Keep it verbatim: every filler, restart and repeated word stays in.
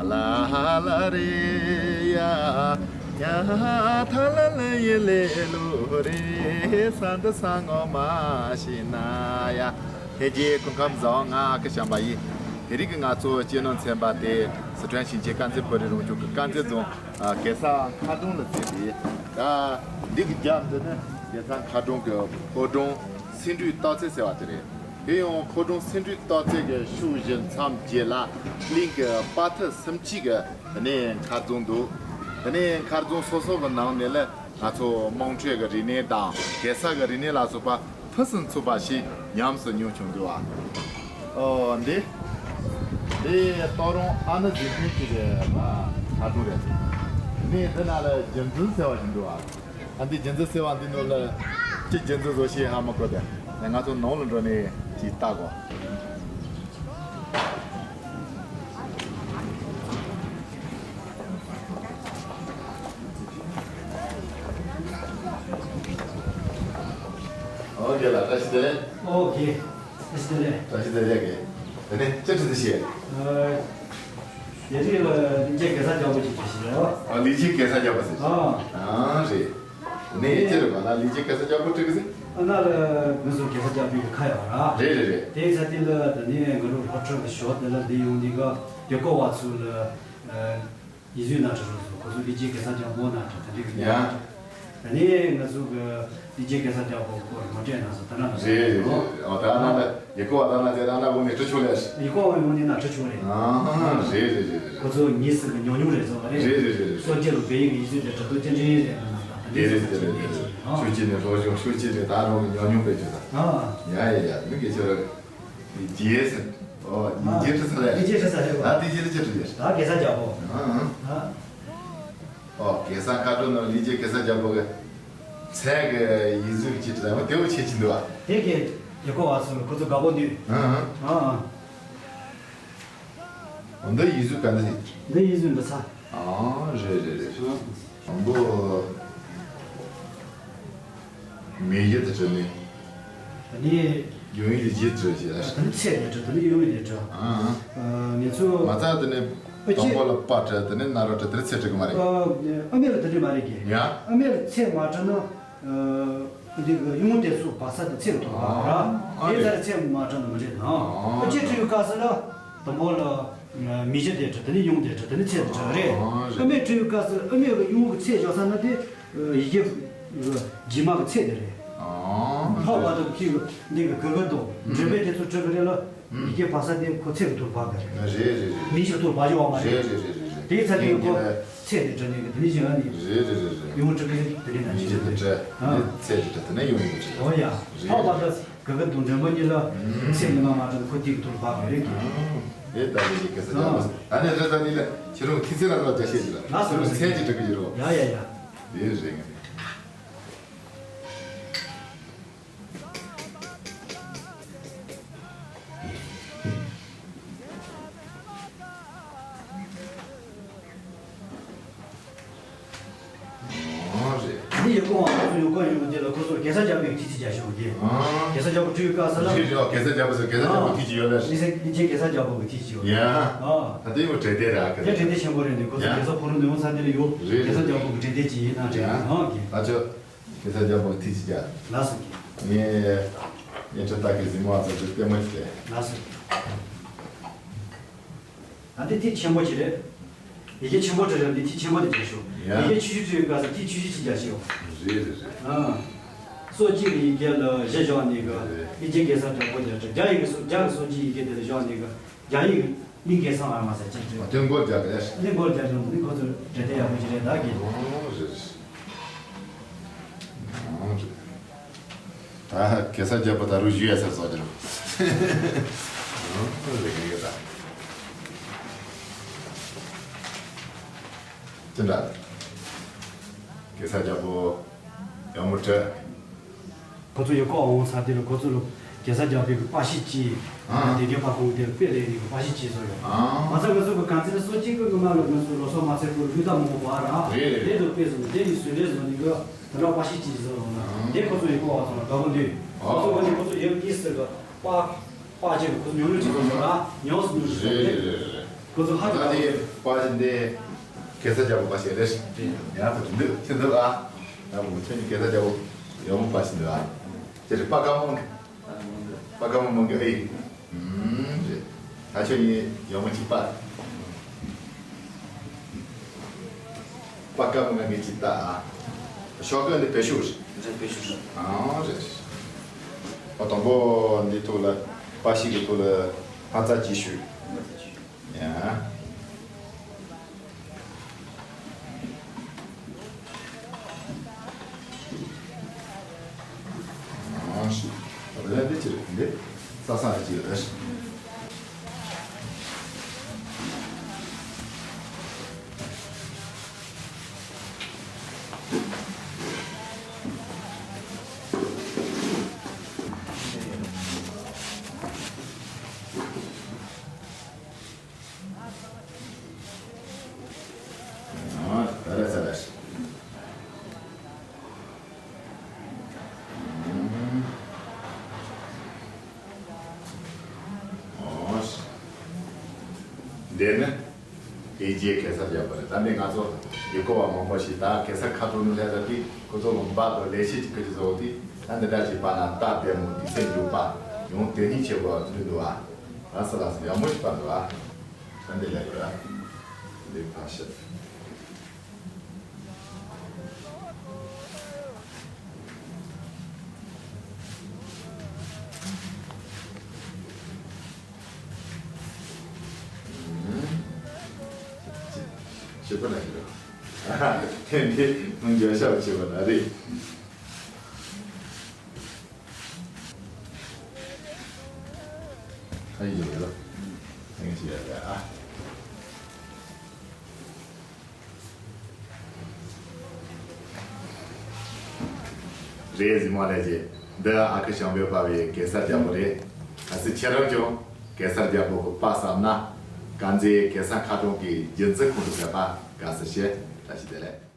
ལ་ལ་རེ་ཡ། ཡ་ཐ་ལ་ལ་ཡེ་ལེ་ལོ་རེ། ས་འདི་ས་ངོ་མ་ཤི་ན་ཡ། ཧེ་རྗེ་སྐུ་ཁམས་བཟང་། ང་ཨ་ཁུ་བྱམས་པ་ཡིན། དེ་རིང་གི་ང་ཚོ་སྤྱི་ནོར་ཚན་པ་དེ་སི་ཁྲོན་ཞིང་ཆེན་དཀར་མཛེས་བོད་རིགས་རང་སྐྱོང་ཁུལ་དཀར་མཛེས་རྫོང་གེ་སར་མཁར་གྲོང་ལ་ཕེབས་པའི་ད་འདི་གི་རྒྱབ་འདི་ནི་གེ་སར་མཁར་གྲོང་གི་ཕོ་བྲང་སེ་འབྲུའི་སྟག་རྩེ་ཟེར་བ་དེ་རེད། དེ་ཡང་ཕོ་བྲང་སེ་འབྲུའི་སྟག་རྩེ་གི་ཕྱོགས་བཞི་མཚམས་བརྒྱད་ལ་གླིང་གི་དཔའ་ཐུལ་སུམ་ཅུ་གི་དེ་ནས་མཁར་རྫོང་འདུག་དེ་ནས་མཁར་རྫོང་སོ་སོ་གི་ནང་ནས་ལ་ང་ཚོ་དམངས་ཁྲོད་ཀྱི་རིག་གནས་དང་གེ་སར་གྱི་རིག་གནས་ལ་སོགས་པ་ཕུན་སུམ་ཚོགས་པ་ཞིག་ཉམས་སུ་མྱོང་བྱུང་འདུག་ཨ། ཨོ་འདི། འདི་སྟག་རོང་ཨ་ནེ་གཟིམ་ཁང་གི་རེད་ལ་མཁར་རྫོང་རེད། དེ་ནས་འདི་ན་ལ་རྒྱུ་འཛིན་ཟེར་བ་ཞིག་འདུག་ཨ། ཨ་འདི་རྒྱུ་འཛིན་ཟེར་བ་འདི་ནོ་ལ་ཅི་རྒྱུ་འཛིན་བཟོ་ཤེས་ཧ་མ་གོ་དེ། ང་ཚོ་ནང་ལ་འགྲོ་ནས་ཅིག་ལྟ་གོ། ཨོ་རྒན་ལགས་བཀྲ་ཤིས་བདེ་ལེགས། ཨོ་རྒན་བཀྲ་ཤིས་བདེ་ལེགས། བཀྲ་ཤིས་བདེ་ལེགས་རྒན། དེ་ནས་ཅི་དྲི་དུ་ཤེས། ཨ། དེ་རིང་ལ་ལི་རྒྱལ་གེ་སར་རྒྱལ་པོ་ཅིག་གྱིས་ཤིག་རེད་བ། ཨ་ལི་རྒྱལ་གེ་སར་རྒྱལ་པོ་ཟེར། ཨ། ཨ་རེད། ནས་ཅི་རེད་པ་ན་ལི་རྒྱལ་གེ་སར་རྒྱལ་པོ་དྲི་གི་ཟེར། ཨ་ན་ལ་ང་ཚོ་གེ་སར་རྒྱལ་པོའི་གི་ཁ་ཡོད་ར། རེད་རེད་རེད། དེའི་ཚ་དེ་ལ་ད་ནི་ང་རང་ལྷོ་ཕྱོགས་ཀྱི་ཞོ་དེ་ལ་འདི་ཡོང་ནི་ག་དེ་ཀོ་བ་ཚུ་ལ། ཡིག་གཟུགས་ནང་བྲིས་རོགས་སོ། ཁོ་ཚོ་ལི་རྒྱལ་གེ་སར་རྒྱལ་པོ་ནང་བྲིས་ད་འདི་གི་ཡ། ད་ནི་ང་ཚོ་གི་ལི་རྒྱལ་གེ་སར་རྒྱལ་པོ་སྐོར་ངོ་སྤྲོད་གནང་སོང་། ད་ན་ལ་རེད་རེད་རེད། ཨོ་ད་ན་ལ་ཡི་གོ་བ་ད་ན་དེ་ད་ན་འོ་ནས་བྲིས་ཆོག་ལས། ཡི་གོ་བ་འོ་ནས་ན་བྲིས་ཆོག་རེད། ཨ་རེད་རེད་རེད་རེད། ཁོ་ཚོ་ཉིས་སུ་གི་ཉོ་ཉོ་རེད་ཟོ་རེད། རེད་རེད་རེད་རེད། སོ་སྐྱེ་རུ་བེ་ཡིག་གི་ཡིག་གཟུགས་དེ་བྲིས་ཏོ་ཅི་འདྲ་རེད་ན་ད་དེ་རེད་རེད་རེད། ཤུགས་ཀྱིས་ནས་སློབ་སྦྱོང་ཤུགས་ཀྱིས་ནས་ད་རུང་ཉོ་ཉོ་བེད་སྤྱོད་ད། ཡ་ཡ་ཡ་མི་སྐད་ཆ་རེད། རྗེས་ཟེར། ཨོ་ལི་རྒྱལ་ཁྲི་ས་ལ། ལི་རྒྱལ་ཁྲི་ས་རེད་བ། ད་དེ་རྗེས་ལ་ཅི་ཁྲི་རེད། ད་གེ་སར་རྒྱལ་པོ། ཨ། ཨོ་གེ་སར་མཁར་གྲོང་ནང་ལི་རྒྱལ་གེ་སར་རྒྱལ་པོ་གི་མཚན་གི་ཡིག་གཟུགས་ཅི་ཁྲི་ས་བ་དེ་བོ་ཆེ་ཆེ་འདུག་བ། དེ་གི་ཡི་གོ་བ་སོང་ཁོ་ཚོ་དགའ་པོ་འདུག་ཨ་ཨ། ཨ་ཨ། འདི་ཡིག་གཟུགས་ག་འདི་ཞིག་འདི་ཡིག་གཟུགས་འདི་ས། ཨ་རེད་རེད་རེད། ཨ། དང་པོ། མི་ཡི་དེ་བྲིས་ནས། ད་ནི། ཡོང་ཡིག་དེ་བྲིས་ཞེས། ད་ནི་ཚེ་དེ་བྲིས་ད་ནི་ཡོང་ཡིག་དེ་བྲིས། ཨ་ཨ། ངེད་ཚོ། མ་རྩ་དེ་ནི། ཨ་ཅེ། དང་པོ་ལ་པ་བྲིས་དེ་ནི་ན་རོ་བྲིས་དེ་ཚེ་བྲིས་གི་མ་རེད། ཨ་མེ་ལ་དེ་འདྲ་མ་རེད་གི། ཡ། ཨ་མེ་ལ་ཚེ་མ་བྲིས་ན། འདི་གི་ཡོང་དེ་ཚོ་བ་ས་དེ་ཚེ་གི་ཐོག་པ་ར། ཨ་དེ་ལྟར་ཚེ་མ་བྲིས་ན་མི་རེད་ན། ཨ་ཅེ་བྲིས་ཡོད་ག་ས་ལ། དང་པོ་ལ། མི་གཞི་དེ་བྲིས་དེ་ནི་ཡོང་དེ་བྲིས་དེ་ནི་ཚེ་དེ་བྲིས་རེད། ཨ་མེ་བྲིས་ཡོད་ག་ས་ལ་ཨ་མེ་གི་ཡོང་གི་ཚེ་བཞག་ས་ན་དེ། ཡི་གེ། རྗེས་མ་གི་ཚེ་དེ་རེད། ཨ། ལྷག་པར་དུ་ཁྱི་གི་འདི་གི་གི་གི་དང་འདྲེན་པའི་དེ་ཚོ་བྲིས་གི་རེད་ལ། ཡི་གེ་བ་ས་དེ་ཁོ་ཚེ་གི་ཐོག་བབས་གི་རེད། རེད་རེད་རེད། མི་གཞི་ཐོག་བབས་ཡོད་མ་རེད། རེད་རེད་རེད་རེད། དེའི་ཚ་དེ་ཁོ་ཚེ་དེ་བྲིས་ནས་གི་དེ་ནི་བཞག་ནི། རེད་རེད་རེད་རེད། ཡོང་བྲིས་གི་དེ་ནི་ན་མི་གཞི་དེ་བྲིས། ཨ། ཚེ་དེ་བྲིས་དེ་ནི་ཡོང་ཡོང་བྲིས། ཨོ་ཡ། རེད། ལྷག་པར་དུ་གི་གི་དང་འདྲེན་པ་གཉིས་ལ་ཚེ་མི་མ་མ་བྲིས་ཁོ་དེ་གི་ཐོག་བབས་གི་རེད་གི། རེད། ད་ལས་ཀྱི་གེ་སར་རྒྱལ་པོ་ཟེར། ད་ནས་རེད། ད་འདི་ལ་ཁྱེད་རང་ཐིག་ཚེ་ལ་ལ་རྒྱ་བཤད་ཀྱི་ལ། ལགས་སོ། ཁྱེད་རང་མཚན་གྱི་འབྲི་གི་ཡོད་རོགས། ཡ་ཡ་ཡ། དེ་རེད་ངས། འདི་ཡི་གོ་བ་ཁོ་ཚོ་ཡོང་ག་ཡོང་གི་ལ་ཁོ་ཚོ་གེ་སར་རྒྱལ་པོའི་ཐིག་ཚིག་རྒྱ་ཤོག་གི། ཨང་། གེ་སར་རྒྱལ་པོ་བྲིས་ཡོད་ག་ས་ལ། རེད་རེད། གེ་སར་རྒྱལ་པོ་ཟེར་གེ་སར་རྒྱལ་པོའི་ཐིག་ཅིག་ཡོད་ལ། ཨང་། ཨི་སེ་ཨི་ཅེ་གེ་སར་རྒྱལ་པོ་གི་ཐིག་ཅིག་ཡོད། ཡ། ཨང་། ད་དེ་ཡོད་འབྲེལ་ལྡན་ར་ག་དེ་འབྲེལ་ལྡན་ཆེན་པོ་རེད་འདི་ཁོ་ཚོ། རེད། གེ་སར་ཕོ་བྲང་ནས་ཡོང་ས་དེ་ལ་ཡོད། རེད། གེ་སར་རྒྱལ་པོ་གི་འབྲེལ་ལྡན་ཅིག་ཡིན་ན་རེད། ཡ། ཨང་གི། ད་ཆོ། གེ་སར་རྒྱལ་པོ་གི་ཐིག་ཅིག་རྒྱ། ལགས་སོ་གི། ངས། ངས་ཁྲི་སྟག་གི་གཟིགས་མོ་ཨ་ཚ་དེ་ལྟད་མོ་ཅིག་ལས། ལགས་སོ་གི། ད་འདི་ཐིག་ཆེན་པོ་ཅིག་རེད། ཡི་གེ་ཆེན་པོ་བྲིས་རེད། འདི་ཐིག་ཆེན་པོ་དེ་རྒྱ་ཤོག། ཡ། ཡི་གེ་ཆུང་ཆུང་བྲིས་ཡོད་ག་ས་ཐིག་ཆུང་ཆུང་ཅིག་རྒྱ་ཤོག། རེད་རེད་རེད། ཨང་། སོ་གཅིག་གི་ཡི་གེ་ལ་བཞི་བཞག་ནས་གི། རེད། ཡི་གེ་གེ་སར་དྲག་པོ་རྒྱ་བྲིས། རྒྱ་ཡི་གེ་སོ་རྒྱ་གི་སོ་གཅིག་ཡི་གེ་དེ་ལ་བཞག་ནས་གི། རྒྱ་ཡི་གེ་གླིང་གེ་སར་ཨ་མ་ས་གཅིག་བྲིས། ཨ་དེ་མགོ་རྒྱག་གི་རེད། གླིང་མགོ་རྒྱག་ཡོང་དུས་ཁོ་ཚོ་འབྲེལ་ལྡན་ཡག་པོ་ཅིག་རེད་ད་གི། ཨོ་རེད་རེད། ཨོ་རེད། ད་གེ་སར་རྒྱལ་པོ་ད་རུང་བཞུགས་ཡ་ཟེར་སོགས་ཀྱི་རེད། ཨོ་རེད་གི་ཡོད་ད། ཅི་འདྲ། གེ་སར་རྒྱལ་པོ་ཡག་མོ་བྲིས། ཁོ་ཚོ་ཡི་གོ་འོང་ས་དེ་ལ་ཁོ་ཚོ་ལ་གེ་སར་རྒྱལ་པོའི་གི་པར་ཤིང་གཅིག། ཨ། དེ་གའི་པར་ཁུང་དེ་ལ་དཔེ་ལེན་ནས་གི་པར་ཤིང་གཅིག་བཟོ་ཡོད། ཨ། མ་ཚད་ང་ཚོ་གི་གང་ཚེ་སོ་གཅིག་གི་ངོ་མ་ལ་ང་ཚོ་ལོ་སོ་མ་ཚད་པོ་ལུས་དང་མང་པོ་བར་ར། རེད་རེད། དེ་དུ་དཔེ་བཟོ་ནས་དེ་ཡི་བཟོས་ལས་བཟོ་ནས་གི་ད་ལྟ་པར་ཤིང་གཅིག་བཟོ་ཡོང་ན། ཨ། དེ་ཁོ་ཚོ་ཡི་གོ་བ་ཚོ་ལ་དགའ་པོ་འདུག། ཨ། ཁོ་ཚོ་ག་ནས་ཁོ་ཚོ་ཡབ་གཉིས་ཟེར་གི་པར་པར་ཅིག་ཁོ་ཚོ་ཉུང་ཉུང་ཅིག་བཟོ་ཡོད་ར། ཉུང་སུ་ཉུང་སུ་བཟོ་རེད་རེད། རེད་རེད། ཁོ་ཚོ་ཧ་ཅང་ད་དེ་པ་ཞིག་འདི་གེ་སར་རྒྱལ་པོ་པ་ཞིག་རེད། ཡང་ཁོ་འདི་ཁྱེད་འདུག་ཨ། ཡང་མོ་ཁྱོད་ནི་གེ་སར་རྒྱལ་པོ་ཡོང་པ་ཞིག་འདུག་ཨ། ཅེ་རེ་པ་ཀ་མོ། པ་ཀ་མོ་མོ་གི་ཨེ། ཨུམ་རེད། ད་ཁྱོད་ནི་ཡོང་མ་ཅིག་པ། པ་ཀ་མོ་ང་གི་ཅིག་ད་ཨ། ཤོག་གི་འདི་བེད་ཤུག་རེད། འདི་བེད་ཤུག་རེད། ཨང་རེད། པ་དང་པོ་འདི་ཐུག་ལ་པ་ཞིག་གི་ཐུག་ལ་ཧ་ཙ་ཅིག་ཞུ། ཡ། ཨང་། རེད་འདི་ཅི་རེད་འདི། ས་ས་རེད་ཅི་རེད། ཨ། ད་རེས་ད་རེས། ཨོ། འདི་ནི་ཨེ་ཇེ་གེ་སར་རྒྱལ་པོ་རེད། ད་འདི་ང་ཚོ་ཡུལ་སྐོར་བ་མང་པོ་ཞིག་ད་གེ་སར་ཁ་ཐུག་ནས་སླེབས་ས་དེ་ཁོ་ཚོ་ལུང་པ་དང་ལས་བྱེད་ཀྱི་ཁུལ་གྱི་བཟོ་དེ་ད་འདི་འདྲ་ཞིག་པ་ན་སྟབས་བདེ་མོ་དུས་ཚོད་འགྱུར་བ་ཡང་དོན་སྙིང་ཆེ་བོ་འདུག་འདུག་ཨ། ད་ས་ལ་སི་ཡག་མོ་ཞིག་པ་འདུག་ཨ། ད་འདི་ལས་དགོས་ཨ། འདི་ཕ་ཤི། ཞེ་པོ་ན་ཞེ་པོ། དེ་འདི་མི་འགྱོད་ཤོག་ཆེ་བ་ན་རེད། ཁ་ཡི་ཡོད་རེད། ཐེངས་ཤིག་ཡོད་རེད་ཨ། རེད་གཟིགས་མོ་ལས་ཀྱི་འདི་ཨ་ཁུ་ཞང་པོའི་པ་བའི་གེ་སར་རྒྱལ་པོ་རེད། ཨ་སི་ཁྱེད་རང་ཀྱང་གེ་སར་རྒྱལ་པོ་གི་པ་བསམ་ན་དཀར་མཛེས་གེ་སར་མཁར་གྲོང་གི་རྒྱུ་མཚན་ཁོང་དུ་ཕེབས་པ་དགའ་བསུ་ཞུ། བཀྲ་ཤིས་བདེ་ལེགས།